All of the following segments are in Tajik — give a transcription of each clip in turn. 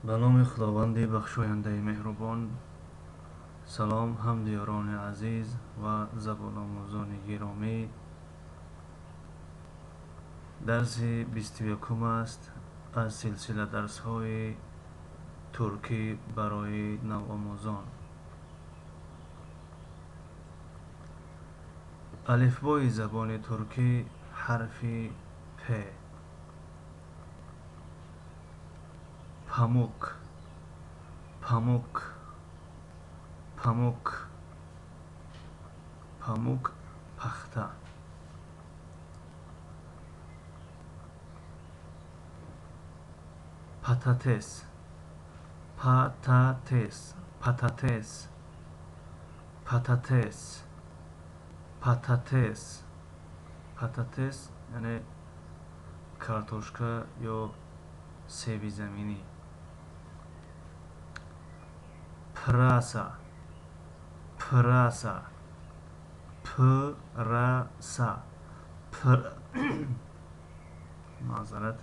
Ба номи Худованди бахшояндаи меҳрубон. Салом, ҳамдиёрони азиз ва забономӯзони гиромӣ. Дарси 21 аст аз силсила дарсҳои туркӣ барои навомӯзон. Алифбои забони туркӣ, ҳарфи п. Pamuk, pamuk, pamuk, pamuk, пахта. Patates, patates, patates, patates, patates, patates, яъне картошка ё себи заминӣ. Pırasa, pırasa, pırasa, маъзарат,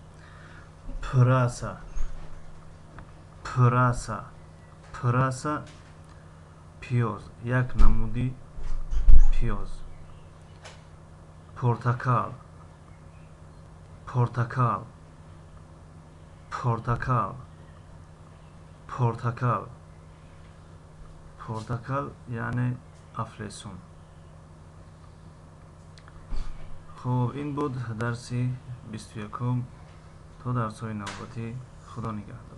pırasa, pırasa, pırasa, пиёз, як намуди пиёз. Portakal, portakal, portakal, portakal, portakal, яъне афлесун. Хуб, ин буд дарси 21-ум. То дарсҳои навбатӣ, Худо нигаҳдор.